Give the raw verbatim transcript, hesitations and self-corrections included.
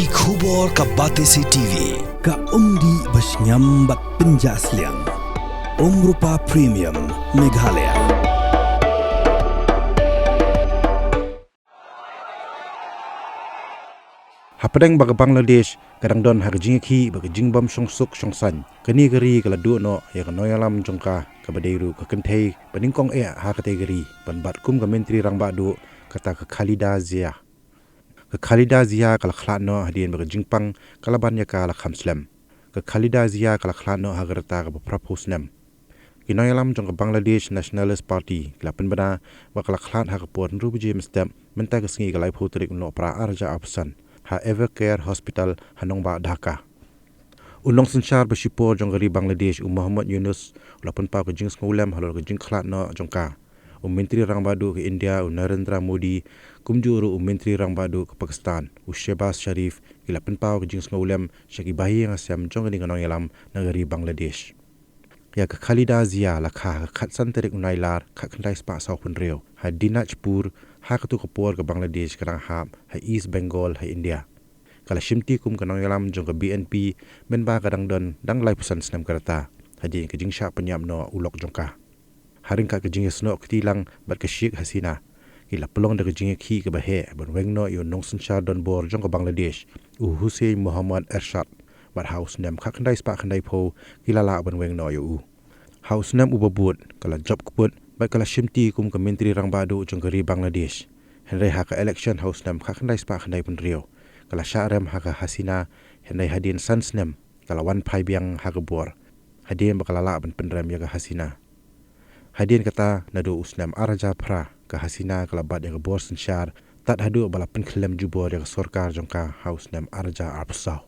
Ki khubor ka Batesi T V, ka umdih ba shngiam bad pynjah sliang. Umrupa Premium, Meghalaya. Hapdeng ba ka Bangladesh ka dang don ha ka jingïakhih bad ka jingbym shongsuk shongsaiñ, kane ka ri ka la duh noh ïa ka nongïalam jong ka, kaba dei ruh ka kynthei ba nyngkong eh ha katei ka ri ban bat kum ka Myntri Rangbah Duh, kata ka Khalida Zia. Ka Khalida Zia ka la khlad noh hadien ba ka jingpang ka la ban ïa ka la kham slem. Ka Khalida Zia ka la khlad noh ha ka rta kaba phra phew snem. Ki nongïalam jong ka Bangladesh Nationalist Party ki la pynbna ba ka la khlad ha ka por hynriew baje mynstep mynta ka sngi, ka laiphew tarik u Nohprah arhajar arphew san, ha Evercare Hospital ha nongbah Dhaka. U nongsynshar ba shipor jong ka ri Bangladesh, u Muhammad Yunus, u la pynpaw ka jingsngewlem halor ka jingkhlad noh jong ka. U Myntri Rangbah Duh ka India, u Narendra Modi, kumjuh ruh u Myntri Rangbah Duh ka Pakistan, u Shehbaz Sharif, ki la pynpaw ka jingsngewlem sha ki bahaïing hasem jong kane ka nongïalam na ka ri Bangladesh. Ïa ka Khalida Zia la kha ha ka khatsan tarik u Nailar, khatkhyndai spah saw phew hynriew, ha Dinajpur, ha katu ka por ka Bangladesh ka dang hap ha East Bengal ha India. Ka la shimti kum ka nongïalam jong ka B N P mynba ka dang don dang laiphew san snem ka rta, hadien ka jingshah pynïap noh u lok jong ka. Ha ryngkat ka jingïasnoh kti lang bad ka Sheikh Hasina, ki la pynlong da ka jingïakhih kaba heh ban weng noh ïa u nongsynshar donbor jong ka Bangladesh, u Hussein Mohammad Ershad, bad ha u snem khatkhyndai spah khyndaiphew ki la lah ban weng noh ïa u. Ha u snem uba bud ka la jop kput bad ka la shimti kum ka Myntri Rangbah Duh jong ka ri Bangladesh. Hynrei ha ka election ha u snem khatkhyndai spah khyndaiphew hynriew, ka la shah rem ha ka Hasina, hynrei hadien san snem ka la wan phai biang ha ka bor, hadien ba ka la lah ban pynrem ïa ka Hasina. Hadien kata, naduh u snem arhajar phra, ka Hasina ka la bat ïa ka bor synshar, tad haduh ba la pynkhyllem jubor ïa ka sorkar jong ka ha u snem arhajar arphew saw.